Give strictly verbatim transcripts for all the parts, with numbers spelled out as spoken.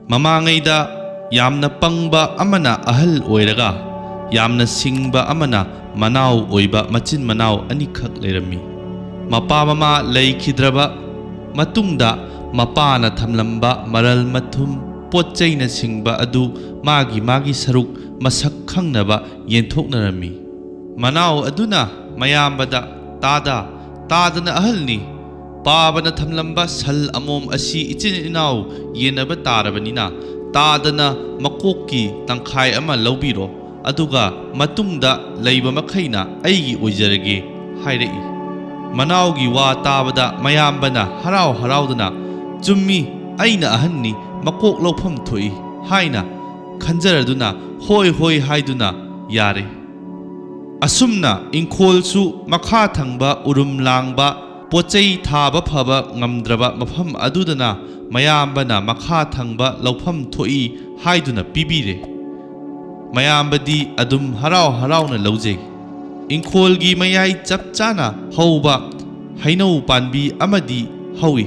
ꯃꯃꯥꯡꯉꯩꯗ ꯌꯥꯝꯅ ꯄꯪꯕ ꯑꯃꯅ ꯑꯍꯜ ꯑꯣꯏꯔꯒ, ꯌꯥꯝꯅ ꯁꯤꯡꯕ ꯑꯃꯅ ꯃꯅꯥꯎ ꯑꯣꯏꯕ ꯃꯆꯤꯟ ꯃꯅꯥꯎ ꯑꯅꯤꯈꯛ ꯂꯩꯔꯝꯃꯤ꯫ ꯃꯄꯥ ꯃꯃꯥ ꯂꯩꯈꯤꯗ꯭ꯔꯕ ꯃꯇꯨꯡꯗ, ꯃꯄꯥꯅ ꯊꯝꯂꯝꯕ ꯃꯔꯜ ꯃꯊꯨꯝ, ꯄꯣꯠ ꯆꯩꯅꯆꯤꯡꯕ ꯑꯗꯨ ꯃꯥꯒꯤ ꯃꯥꯒꯤ ꯁꯔꯨꯛ ꯃꯁꯛ ꯈꯪꯅꯕ ꯌꯦꯟꯊꯣꯛꯅꯔꯝꯃꯤ꯫ ꯃꯅꯥꯎ ꯑꯗꯨꯅ ꯃꯌꯥꯝꯕꯗ, "ꯇꯥꯗ, ꯇꯥꯗꯅ ꯑꯍꯜꯅꯤ꯫ ꯄꯥꯕꯅ ꯊꯝꯂꯝꯕ ꯁꯜ ꯑꯃꯣꯝ ꯑꯁꯤ ꯏꯆꯤꯟ ꯏꯅꯥꯎ ꯌꯦꯟꯅꯕ ꯇꯥꯔꯕꯅꯤꯅ, ꯇꯥꯗꯅ ꯃꯀꯣꯛꯀꯤ ꯇꯪꯈꯥꯏ ꯑꯃ ꯂꯧꯕꯤꯔꯣ, ꯑꯗꯨꯒ ꯃꯇꯨꯡꯗ ꯂꯩꯕ ꯃꯈꯩꯅ ꯑꯩꯒꯤ ꯑꯣꯏꯖꯔꯒꯦ" ꯍꯥꯏꯔꯛꯏ꯫ ꯃꯅꯥꯎꯒꯤ ꯋꯥ ꯇꯥꯕꯗ ꯃꯌꯥꯝꯕꯅ ꯍꯔꯥꯎ ꯍꯔꯥꯎꯗꯅ, "ꯆꯨꯝꯃꯤ, ꯑꯩꯅ ꯑꯍꯟꯅꯤ, ꯃꯀꯣꯛ ꯂꯧꯐꯝ ꯊꯣꯛꯏ" ꯍꯥꯏꯅ ꯈꯟꯖꯔꯗꯨꯅ, "ꯍꯣꯏ, ꯍꯣꯏ" ꯍꯥꯏꯗꯨꯅ ꯌꯥꯔꯦ꯫ ꯑꯁꯨꯝꯅ ꯏꯪꯈꯣꯜꯁꯨ ꯃꯈꯥ ꯊꯪꯕ ꯎꯔꯨꯝ ꯂꯥꯡꯕ, ꯄꯣꯠꯆꯩ ꯊꯥꯕ ꯐꯕ ꯉꯝꯗ꯭ꯔꯕ ꯃꯐꯝ ꯑꯗꯨꯗꯅ ꯃꯌꯥꯝꯕꯅ ꯃꯈꯥ ꯊꯪꯕ ꯂꯧꯐꯝ ꯊꯣꯛꯏ ꯍꯥꯏꯗꯨꯅ ꯄꯤꯕꯤꯔꯦ꯫ ꯃꯌꯥꯝꯕꯗꯤ ꯑꯗꯨꯝ ꯍꯔꯥꯎ ꯍꯔꯥꯎꯅ ꯂꯧꯖꯩ꯫ ꯏꯪꯈꯣꯜꯒꯤ ꯃꯌꯥꯏ ꯆꯞ ꯆꯥꯅ ꯍꯧꯕ ꯍꯩꯅꯧ ꯄꯥꯟꯕꯤ ꯑꯃꯗꯤ ꯍꯧꯏ꯫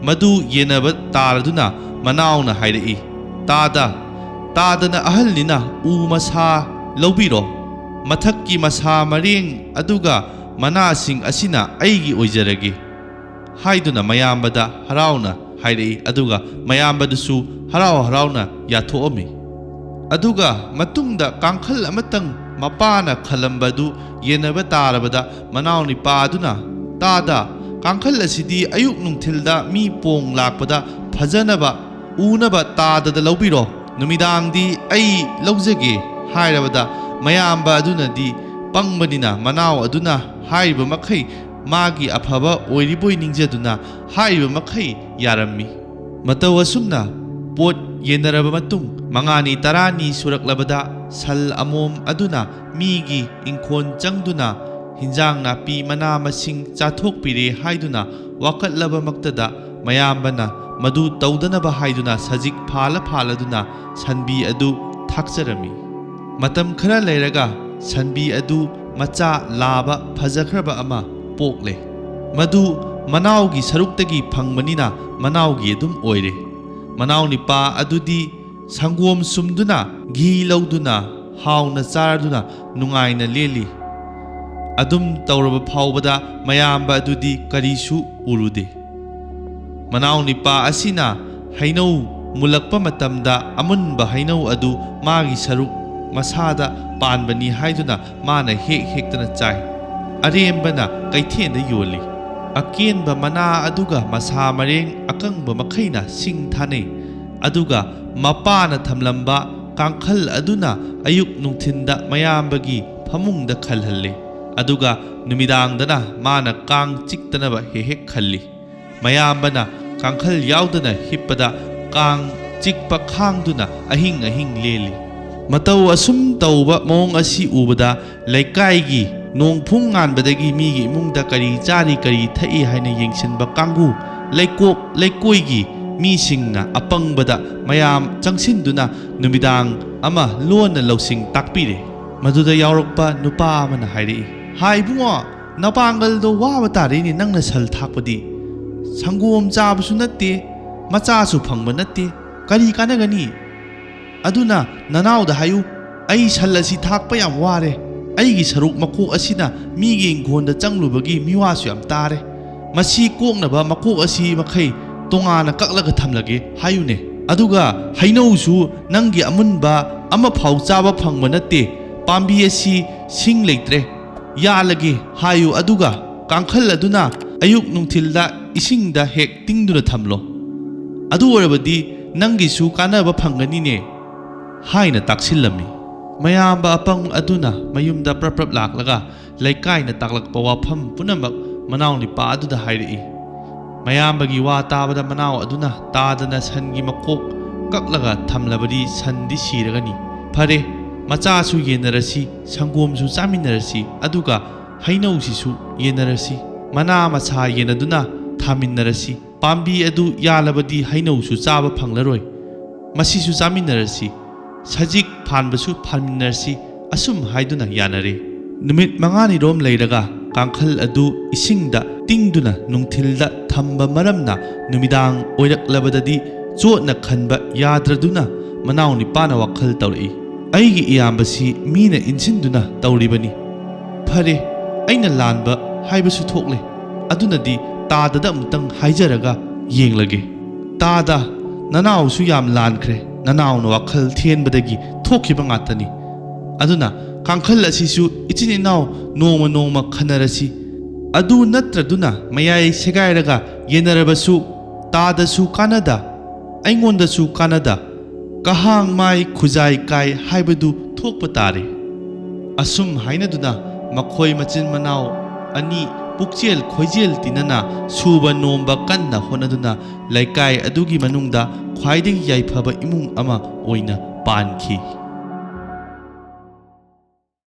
ꯃꯗꯨ ꯌꯦꯟꯅꯕ ꯇꯥꯔꯗꯨꯅ ꯃꯅꯥꯎꯅ ꯍꯥꯏꯔꯛꯏ, "ꯇꯥꯗ, ꯇꯥꯗꯅ ꯑꯍꯜꯅꯤꯅ ꯎ ꯃꯁꯥ ꯂꯧꯕꯤꯔꯣ, ꯃꯊꯛꯀꯤ ꯃꯁꯥ ꯃꯔꯦꯡ ꯑꯗꯨꯒ ꯃꯅꯥꯁꯤꯡ ꯑꯁꯤꯅ ꯑꯩꯒꯤ ꯑꯣꯏꯖꯔꯒꯦ" ꯍꯥꯏꯗꯨꯅ ꯃꯌꯥꯝꯕꯗ ꯍꯔꯥꯎꯅ ꯍꯥꯏꯔꯛꯏ꯫ ꯑꯗꯨꯒ ꯃꯌꯥꯝꯕꯗꯨꯁꯨ ꯍꯔꯥꯎ ꯍꯔꯥꯎꯅ ꯌꯥꯊꯣꯛꯑꯝꯃꯤ꯫ ꯑꯗꯨꯒ ꯃꯇꯨꯡꯗ ꯀꯥꯡꯈꯜ ꯑꯃꯇꯪ ꯃꯄꯥꯅ ꯈꯜꯂꯝꯕꯗꯨ ꯌꯦꯟꯅꯕ ꯇꯥꯔꯕꯗ, ꯃꯅꯥꯎ ꯅꯤꯄꯥ ꯑꯗꯨꯅ, "ꯇꯥꯗ, ꯀꯥꯡꯈꯜ ꯑꯁꯤꯗꯤ ꯑꯌꯨꯛ ꯅꯨꯡꯊꯤꯜꯗ ꯃꯤ ꯄꯣꯡ ꯂꯥꯛꯄꯗ ꯐꯖꯅꯕ ꯎꯅꯕ ꯇꯥꯗꯗ ꯂꯧꯕꯤꯔꯣ, ꯅꯨꯃꯤꯗꯥꯡꯗꯤ ꯑꯩ ꯂꯧꯖꯒꯦ" ꯍꯥꯏꯔꯕꯗ, ꯃꯌꯥꯝꯕ ꯑꯗꯨꯅꯗꯤ ꯄꯪꯕꯅꯤꯅ ꯃꯅꯥꯎ ꯑꯗꯨꯅ ꯍꯥꯏꯔꯤꯕ ꯃꯈꯩ ꯃꯥꯒꯤ ꯑꯐꯕ ꯑꯣꯏꯔꯤꯕꯣꯏ ꯅꯤꯡꯖꯗꯨꯅ ꯍꯥꯏꯔꯤꯕ ꯃꯈꯩ ꯌꯥꯔꯝꯃꯤ꯫ ꯃꯇꯧ ꯑꯁꯨꯝꯅ ꯄꯣꯠ ꯌꯦꯟꯅꯔꯕ ꯃꯇꯨꯡ, ꯃꯉꯥꯅꯤ ꯇꯔꯥꯅꯤ ꯁꯨꯔꯛꯂꯕꯗ ꯁꯜ ꯑꯃꯣꯝ ꯑꯗꯨꯅ ꯃꯤꯒꯤ ꯏꯪꯈꯣꯜ ꯆꯪꯗꯨꯅ ꯍꯤꯟꯖꯥꯡ ꯅꯥꯄꯤ ꯃꯅꯥ ꯃꯁꯤꯡ ꯆꯥꯊꯣꯛꯄꯤꯔꯦ ꯍꯥꯏꯗꯨꯅ ꯋꯥꯀꯠꯂꯕꯃꯛꯇꯗ, ꯃꯌꯥꯝꯕꯅ ꯃꯗꯨ ꯇꯧꯗꯅꯕ ꯍꯥꯏꯗꯨꯅ ꯁꯖꯤꯛ ꯐꯥꯜꯂ ꯐꯥꯜꯂꯗꯨꯅ ꯁꯟꯕꯤ ꯑꯗꯨ ꯊꯥꯛꯆꯔꯝꯃꯤ꯫ ꯃꯇꯝ ꯈꯔ ꯂꯩꯔꯒ ꯁꯟꯕꯤ ꯑꯗꯨ ꯃꯆꯥ ꯂꯥꯕ ꯐꯖꯈ꯭ꯔꯕ ꯑꯃ ꯄꯣꯛꯂꯦ꯫ ꯃꯗꯨ ꯃꯅꯥꯎꯒꯤ ꯁꯔꯨꯛꯇꯒꯤ ꯐꯪꯕꯅꯤꯅ ꯃꯅꯥꯎꯒꯤ ꯑꯗꯨꯝ ꯑꯣꯏꯔꯦ꯫ ꯃꯅꯥꯎꯅꯤꯄꯥ ꯑꯗꯨꯗꯤ ꯁꯪꯒꯣꯝ ꯁꯨꯝꯗꯨꯅ, ꯘꯤ ꯂꯧꯗꯨꯅ, ꯍꯥꯎꯅ ꯆꯥꯔꯗꯨꯅ ꯅꯨꯡꯉꯥꯏꯅ ꯂꯦꯜꯂꯤ꯫ ꯑꯗꯨꯝ ꯇꯧꯔꯕ ꯐꯥꯎꯕꯗ ꯃꯌꯥꯝꯕ ꯑꯗꯨꯗꯤ ꯀꯔꯤꯁꯨ ꯎꯔꯨꯗꯦ꯫ ꯃꯅꯥꯎꯅꯤꯄꯥ ꯑꯁꯤꯅ ꯍꯩꯅꯧ ꯃꯨꯜꯂꯛꯄ ꯃꯇꯝꯗ ꯑꯃꯨꯟꯕ ꯍꯩꯅꯧ ꯑꯗꯨ ꯃꯥꯒꯤ ꯁꯔꯨꯛ ꯃꯁꯥꯗ ꯄꯥꯟꯕꯅꯤ ꯍꯥꯏꯗꯨꯅ ꯃꯥꯅ ꯍꯦꯛ ꯍꯦꯛꯇꯅ ꯆꯥꯏ꯫ ꯑꯔꯦꯝꯕꯅ ꯀꯩꯊꯦꯜꯗ ꯌꯣꯜꯂꯤ꯫ ꯑꯀꯦꯟꯕ ꯃꯅꯥ ꯑꯗꯨꯒ ꯃꯁꯥ ꯃꯔꯦꯡ ꯑꯀꯪꯕ ꯃꯈꯩꯅ ꯁꯤꯡ ꯊꯥꯅꯩ꯫ ꯑꯗꯨꯒ ꯃꯄꯥꯅ ꯊꯝꯂꯝꯕ ꯀꯥꯡꯈꯜ ꯑꯗꯨꯅ ꯑꯌꯨꯛ ꯅꯨꯡꯊꯤꯟꯗ ꯃꯌꯥꯝꯕꯒꯤ ꯐꯃꯨꯡꯗ ꯈꯜꯍꯜꯂꯤ꯫ ꯑꯗꯨꯒ ꯅꯨꯃꯤꯗꯥꯡꯗꯅ ꯃꯥꯅ ꯀꯥꯡ ꯆꯤꯛꯇꯅꯕ ꯍꯦꯛ ꯍꯦꯛ ꯈꯜꯂꯤ꯫ ꯃꯌꯥꯝꯕꯅ ꯀꯥꯡꯈꯜ ꯌꯥꯎꯗꯅ ꯍꯤꯞꯄꯗ ꯀꯥꯡ ꯆꯤꯛꯄ ꯈꯥꯡꯗꯨꯅ ꯑꯍꯤꯡ ꯑꯍꯤꯡ ꯂꯦꯜꯂꯤ꯫ ꯃꯇꯧ ꯑꯁꯨꯝ ꯇꯧꯕ ꯃꯑꯣꯡ ꯑꯁꯤ ꯎꯕꯗ ꯂꯩꯀꯥꯏꯒꯤ ꯅꯣꯡ ꯐꯨꯡ ꯉꯥꯟꯕꯗꯒꯤ ꯃꯤꯒꯤ ꯏꯃꯨꯡꯗ ꯀꯔꯤ ꯆꯥꯔꯤ ꯀꯔꯤ ꯊꯛꯏ ꯍꯥꯏꯅ ꯌꯦꯡꯁꯤꯟꯕ ꯀꯥꯡꯕꯨ, ꯂꯩꯀꯣꯞ ꯂꯩꯀꯣꯏꯒꯤ ꯃꯤꯁꯤꯡꯅ ꯑꯄꯪꯕꯗ ꯃꯌꯥꯝ ꯆꯪꯁꯤꯟꯗꯨꯅ ꯅꯨꯃꯤꯗꯥꯡ ꯑꯃ ꯂꯣꯟꯅ ꯂꯧꯁꯤꯡ ꯇꯥꯛꯄꯤꯔꯦ꯫ ꯃꯗꯨꯗ ꯌꯥꯎꯔꯛꯄ ꯅꯨꯄꯥ ꯑꯃꯅ ꯍꯥꯏꯔꯛꯏ, "ꯍꯥ ꯏꯕꯨꯡꯉꯣ, ꯅꯄꯥꯡꯒꯜꯗꯣ ꯋꯥꯕ ꯇꯥꯔꯦꯅꯦ, ꯅꯪꯅ ꯁꯜ ꯊꯥꯛꯄꯗꯤ꯫ ꯁꯪꯒꯣꯝ ꯆꯥꯕꯁꯨ ꯅꯠꯇꯦ, ꯃꯆꯥꯁꯨ ꯐꯪꯕ ꯅꯠꯇꯦ, ꯀꯔꯤ ꯀꯥꯟꯅꯒꯅꯤ? ꯑꯗꯨꯅ ꯅꯅꯥꯎꯗ ꯍꯥꯏꯌꯨ, ꯑꯩ ꯁꯜ ꯑꯁꯤ ꯊꯥꯛꯄ ꯌꯥꯝ ꯋꯥꯔꯦ꯫ ꯑꯩꯒꯤ ꯁꯔꯨꯛ ꯃꯀꯣꯛ ꯑꯁꯤꯅ ꯃꯤꯒꯤ ꯏꯪꯈꯣꯜꯗ ꯆꯪꯂꯨꯕꯒꯤ ꯃꯤꯋꯥꯁꯨ ꯌꯥꯝ ꯇꯥꯔꯦ꯫ ꯃꯁꯤ ꯀꯣꯛꯅꯕ ꯃꯀꯣꯛ ꯑꯁꯤ ꯃꯈꯩ ꯇꯣꯉꯥꯟꯅ ꯀꯛꯂꯒ ꯊꯝꯂꯒꯦ ꯍꯥꯏꯌꯨꯅꯦ꯫ ꯑꯗꯨꯒ ꯍꯩꯅꯧꯁꯨ ꯅꯪꯒꯤ ꯑꯃꯨꯟꯕ ꯑꯃꯐꯥꯎ ꯆꯥꯕ ꯐꯪꯕ ꯅꯠꯇꯦ꯫ ꯄꯥꯝꯕꯤ ꯑꯁꯤ ꯁꯤꯡ ꯂꯩꯇ꯭ꯔꯦ, ꯌꯥꯜꯂꯒꯦ ꯍꯥꯏꯌꯨ꯫ ꯑꯗꯨꯒ ꯀꯥꯡꯈꯜ ꯑꯗꯨꯅ ꯑꯌꯨꯛ ꯅꯨꯡꯊꯤꯜꯗ ꯏꯁꯤꯡꯗ ꯍꯦꯛ ꯇꯤꯡꯗꯨꯅ ꯊꯝꯂꯣ꯫ ꯑꯗꯨ ꯑꯣꯏꯔꯕꯗꯤ ꯅꯪꯒꯤꯁꯨ ꯀꯥꯟꯅꯕ ꯐꯪꯒꯅꯤꯅꯦ" ꯍꯥꯏꯅ ꯇꯥꯛꯁꯤꯜꯂꯝꯃꯤ꯫ ꯃꯌꯥꯝꯕ ꯑꯄꯪ ꯑꯗꯨꯅ ꯃꯌꯨꯝꯗ ꯄ꯭ꯔꯞ ꯄ꯭ꯔꯞ ꯂꯥꯛꯂꯒ ꯂꯩꯀꯥꯏꯅ ꯇꯥꯛꯂꯛꯄ ꯋꯥꯐꯝ ꯄꯨꯝꯅꯃꯛ ꯃꯅꯥꯎ ꯅꯤꯄꯥ ꯑꯗꯨꯗ ꯍꯥꯏꯔꯛꯏ꯫ ꯃꯌꯥꯝꯕꯒꯤ ꯋꯥ ꯇꯥꯕꯗ ꯃꯅꯥꯎ ꯑꯗꯨꯅ ꯇꯥꯗꯅ ꯁꯟꯒꯤ ꯃꯀꯣꯛ ꯀꯛꯂꯒ ꯊꯝꯂꯕꯗꯤ ꯁꯟꯗꯤ ꯁꯤꯔꯒꯅꯤ꯫ "ꯐꯔꯦ, ꯃꯆꯥꯁꯨ ꯌꯦꯟꯅꯔꯁꯤ, ꯁꯪꯒꯣꯝꯁꯨ ꯆꯥꯃꯤꯟꯅꯔꯁꯤ, ꯑꯗꯨꯒ ꯍꯩꯅꯧꯁꯤꯁꯨ ꯌꯦꯟꯅꯔꯁꯤ꯫ ꯃꯅꯥ ꯃꯁꯥ ꯌꯦꯟꯅꯗꯨꯅ ꯊꯥꯃꯤꯟꯅꯔꯁꯤ꯫ ꯄꯥꯝꯕꯤ ꯑꯗꯨ ꯌꯥꯜꯂꯕꯗꯤ ꯍꯩꯅꯧꯁꯨ ꯆꯥꯕ ꯐꯪꯂꯔꯣꯏ꯫ ꯃꯁꯤꯁꯨ ꯆꯥꯃꯤꯟꯅꯔꯁꯤ꯫ ꯁꯖꯤꯛ ꯐꯥꯟꯕꯁꯨ ꯐꯥꯟꯃꯤꯟꯅꯔꯁꯤ" ꯑꯁꯨꯝ ꯍꯥꯏꯗꯨꯅ ꯌꯥꯅꯔꯦ꯫ ꯅꯨꯃꯤꯠ ꯃꯉꯥꯅꯤꯔꯣꯝ ꯂꯩꯔꯒ ꯀꯥꯡꯈꯜ ꯑꯗꯨ ꯏꯁꯤꯡꯗ ꯇꯤꯡꯗꯨꯅ ꯅꯨꯡꯊꯤꯜꯗ ꯊꯝꯕ ꯃꯔꯝꯅ ꯅꯨꯃꯤꯗꯥꯡ ꯑꯣꯏꯔꯛꯂꯕꯗꯗꯤ ꯆꯣꯠꯅ ꯈꯟꯕ ꯌꯥꯗ꯭ꯔꯗꯨꯅ ꯃꯅꯥꯎ ꯅꯤꯄꯥꯅ ꯋꯥꯈꯜ ꯇꯧꯔꯛꯏ, "ꯑꯩꯒꯤ ꯏꯌꯥꯝꯕꯁꯤ ꯃꯤꯅ ꯏꯟꯁꯤꯟꯗꯨꯅ ꯇꯧꯔꯤꯕꯅꯤ꯫ ꯐꯔꯦ, ꯑꯩꯅ ꯂꯥꯟꯕ ꯍꯥꯏꯕꯁꯨ ꯊꯣꯛꯂꯦ꯫ ꯑꯗꯨꯅꯗꯤ ꯇꯥꯗꯗ ꯑꯃꯨꯛꯇꯪ ꯍꯥꯏꯖꯔꯒ ꯌꯦꯡꯂꯒꯦ꯫ ꯇꯥꯗ, ꯅꯅꯥꯎꯁꯨ ꯌꯥꯝ ꯂꯥꯟꯈ꯭ꯔꯦ꯫ ꯅꯅꯥꯎꯅ ꯋꯥꯈꯜ ꯊꯦꯟꯕꯗꯒꯤ ꯊꯣꯛꯈꯤꯕ ꯉꯥꯛꯇꯅꯤ꯫ ꯑꯗꯨꯅ ꯀꯥꯡꯈꯜ ꯑꯁꯤꯁꯨ ꯏꯆꯤꯟ ꯏꯅꯥꯎ ꯅꯣꯡꯃ ꯅꯣꯡꯃ ꯈꯟꯅꯔꯁꯤ꯫ ꯑꯗꯨ ꯅꯠꯇ꯭ꯔꯗꯨꯅ ꯃꯌꯥꯏ ꯁꯦꯒꯥꯏꯔꯒ ꯌꯦꯟꯅꯔꯕꯁꯨ ꯇꯥꯗꯁꯨ ꯀꯥꯟꯅꯗ, ꯑꯩꯉꯣꯟꯗꯁꯨ ꯀꯥꯟꯅꯗ, ꯀꯍꯥꯡ ꯃꯥꯏ ꯈꯨꯖꯥꯏ ꯀꯥꯏ ꯍꯥꯏꯕꯗꯨ ꯊꯣꯛꯄ ꯇꯥꯔꯦ꯫" ꯑꯁꯨꯝ ꯍꯥꯏꯅꯗꯨꯅ ꯃꯈꯣꯏ ꯃꯆꯤꯟ ꯃꯅꯥꯎ ꯑꯅꯤ ꯄꯨꯛꯆꯦꯜ ꯈꯣꯏꯖꯦꯜ ꯇꯤꯟꯅꯅ ꯁꯨꯕ ꯅꯣꯝꯕ ꯀꯟꯅ ꯍꯣꯠꯅꯗꯨꯅ ꯂꯩꯀꯥꯏ ꯑꯗꯨꯒꯤ ꯃꯅꯨꯡꯗ ꯈ꯭ꯋꯥꯏꯗꯒꯤ ꯌꯥꯏꯐꯕ ꯏꯃꯨꯡ ꯑꯃ ꯑꯣꯏꯅ ꯄꯥꯟꯈꯤ꯫